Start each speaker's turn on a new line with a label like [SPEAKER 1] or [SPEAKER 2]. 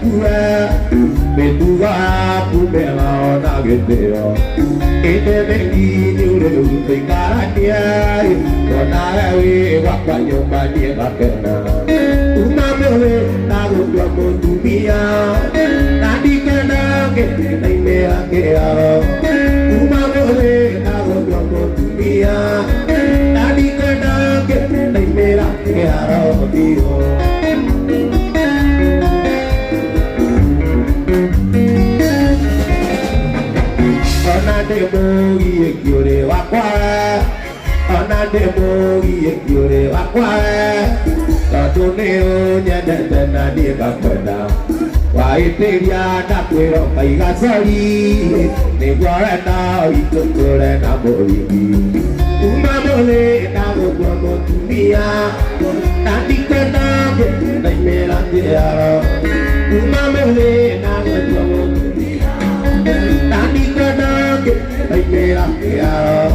[SPEAKER 1] We mĩtugo yaku mĩega ona gĩtĩo ĩndĩ mĩkinyu rĩu tũikaranie onawe wĩ gwakwa nyũmba niĩ ngakena uma mũthĩ ndagũtua mũtumia na ndikenda ngĩnaimĩra kĩharo uma mũthĩ ndagũtua mũtumia na ndikenda ngĩnaimĩra kĩharo biũ. Ona ndĩ mũgiĩki ũrĩ wakwa, ona ndĩ mũgiĩki ũrĩ wakwa, tondũ nĩ ũnyendete na niĩ ngakwenda waĩtĩria ndakwĩra ũkaiga sori nĩguo wendo witũ tũre na mũrigi uma mũthĩ ndagũtua mũtumia na ndikwenda ndaimĩra kĩharo uma mũthĩ ndagũtua mũtumia na ndikwenda ndaimĩra kĩharo.